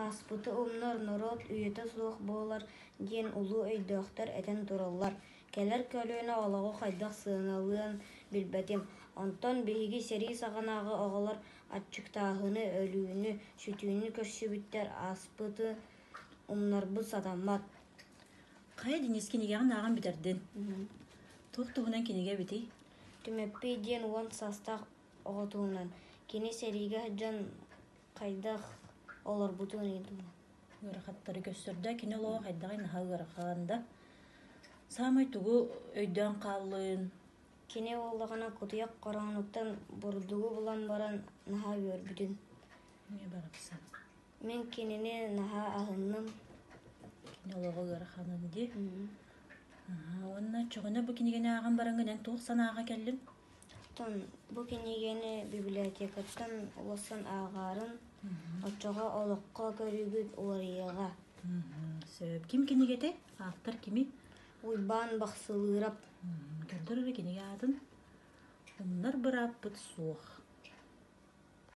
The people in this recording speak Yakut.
Ааспыты умнар норуот үйэтэ суох буолар диэн улуу өйдөөхтөр этэн тураллар. Кэлэр көлүөнэ олоҕу хайдах сыаналыан билбэтим. Онтон биһиги сэрии саҕанааҕы оҕолор аччыктааһыны, өлүүнү, сүтүүнү көрсүбүттэр ааспыты умнарбыт сатаммат. Хайа Денис кинигэҕин ааҕан бүтэрдин. Туох туһунан кинигэ эбитий? Түмэппий диэн уон саастаах оҕо туһунан. Кини сэриигэ сылдьан хайдах олорбутун ыйытыылаах. Ыарахаттары көрсөрдө, кини олоҕо хайдаҕый наһаа ыарахан да. Саамай тугу өйдөөн хааллын? Кини буоллаҕына кутуйах хороонуттан бурдугу булан баран наһаа үөрбүтүн. Эмиэ барахсан. Мин кинини наһаа аһынным. Кини олоҕо ыараханын дии. Уонна чоҕуна бу кинигэни ааҕан бараҥҥын эн туох санааҕа кэллиҥ? Оттон бу кинигэни библиотекаттан уларсан ааҕаарын, оччоҕо олоххо көрүүгүт уларыйыаҕа. Сөп. Ким кинигэтэ? Автор кимий? Уйбаан Бахсылыырап. Көрдөр эрэ кинигэ аатын. Умнар бырааппыт суох.